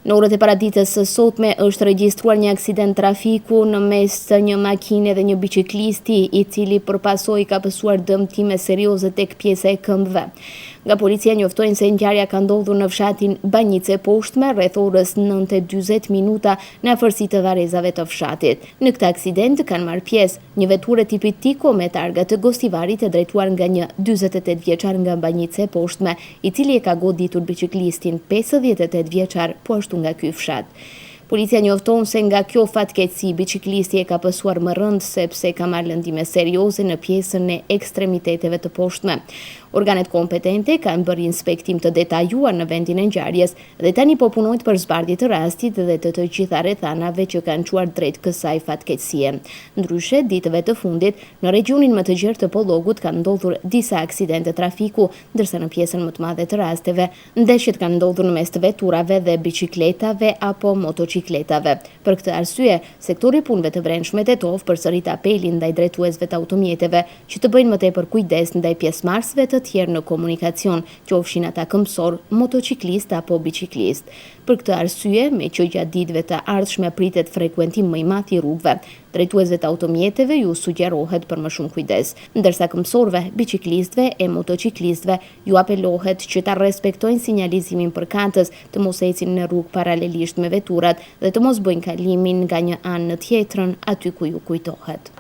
Në orët e paradites së sotme është regjistruar një aksident trafiku në mes të një makine dhe një biçiklisti, i cili për pasojë ka pësuar dëmtime serioze tek pjesa e këmbëve. Nga policia njoftojnë se ngjarja ka ndodhur në fshatin Banjicë e Poshtme rreth orës 9:40 minuta në afërsi të varrezave të fshatit. Në këtë aksident kanë marrë pjesë Një veturë e tipit Tico me targa të Gostivarit e drejtuar nga një 48 vjeçar nga Banjica e Poshtme, i cili e ka goditur biçiklistin 58 vjeçar po ashtu nga ky fshat. Policia njofton se nga kjo fatkeqësi biçiklisti e ka pësuar më rëndë sepse ka marrë lëndime serioze në pjesën e ekstremiteteve të poshtme. Organet kompetente kanë bërë inspektim të detajuar në vendin e ngjarjes Dhe tani po punohet për zbardhje të rastit dhe të të gjitha rrethanave që kanë çuar drejt kësaj fatkeqësie. Ndryshe, ditëve të fundit, në regjionin më të gjerë të Pollogut kanë ndodhur disa aksidente trafiku, ndërsa në pjesën më të madhe të rasteve, ndeshjet kanë ndodhur në mes të veturave dhe biçikletave apo motoçikletave. Për këtë arsye, Sektori i Punëve të Brendshme Tetovë përsërit apelin ndaj drejtuesve të automjeteve që të bëjnë më tepër kujdes ndaj pjesëmarrësve të tjerë në komunikacion, qofshin ata këmbësorë, motoçiklistë apo biçiklistë. Për këtë arsye, meqë gjatë ditëve të ardhshme pritet frekuentim më i madh i rrugëve, drejtuesve të automjeteve ju sugjerohet për më shumë kujdes, ndërsa këmbësorëve, biçiklistëve e motoçiklistëve ju apelohet që ta respektojnë sinjalizimin përkatës, të mos ecin në rrugë paralelisht me veturat dhe të mos bëjnë kalimin nga një anë në tjetrën aty ku ju kujtohet.